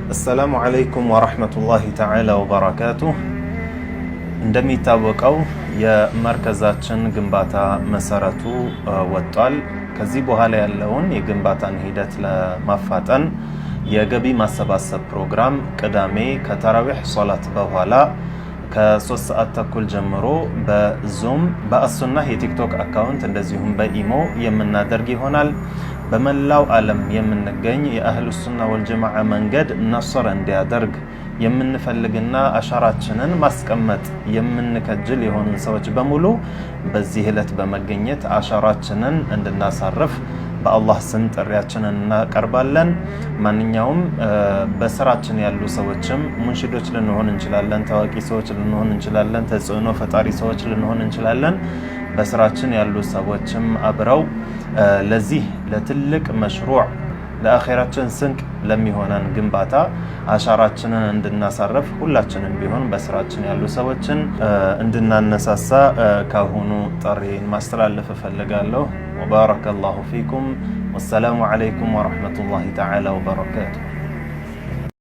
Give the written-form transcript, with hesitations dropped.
السلام عليكم ورحمة الله تعالى وبركاته። እንደሚታወቀው የመርከዛችን ግንባታ መሰረቱ ወጥቷል። ከዚህ በኋላ ያለውን የግንባታን ሂደት ለማፋጠን የገቢ ማሰባሰብ ፕሮግራም ቅዳሜ ከተራዊሕ ሶላት በኋላ ከ3 ሰዓት ተኩል ጀምሮ በ Zoom፣ በአሱናህ የቲክቶክ account እንደዚሁም በኢሞ የምናደርግ ይሆናል። በመላው ዓለም የምንገኝ የአህሉ ሱና ወልጀማዓ መንገድ ነስር እንዲያደርግ የምንፈልግና አሻራችንን ማስቀመጥ የምንከጅል የሆንን ሰዎች በሙሉ በዚህ ዕለት በመገኘት አሻራችንን እንድናሳርፍ በአላህ ስም ጥሪያችንን እናቀርባለን። ማንኛውም በስራችን ያሉ ሰዎችም ሙንሽዶች ልንሆን እንችላለን፣ ታዋቂ ሰዎች ልንሆን እንችላለን፣ ተጽዕኖ ፈጣሪ ሰዎች ልንሆን እንችላለን። በስራችን ያሉ ሰዎችም አብረው ለዚህ ለትልቅ መሽሩዕ፣ ለአኼራችን ስንቅ ለሚሆነን ግንባታ አሻራችንን እንድናሳርፍ ሁላችንም ቢሆን በስራችን ያሉ ሰዎችን እንድናነሳሳ ካሁኑ ጥሪን ማስተላለፍ እፈልጋለሁ። وبارك الله فيكم والسلام عليكم ورحمة الله تعالى وبركاته።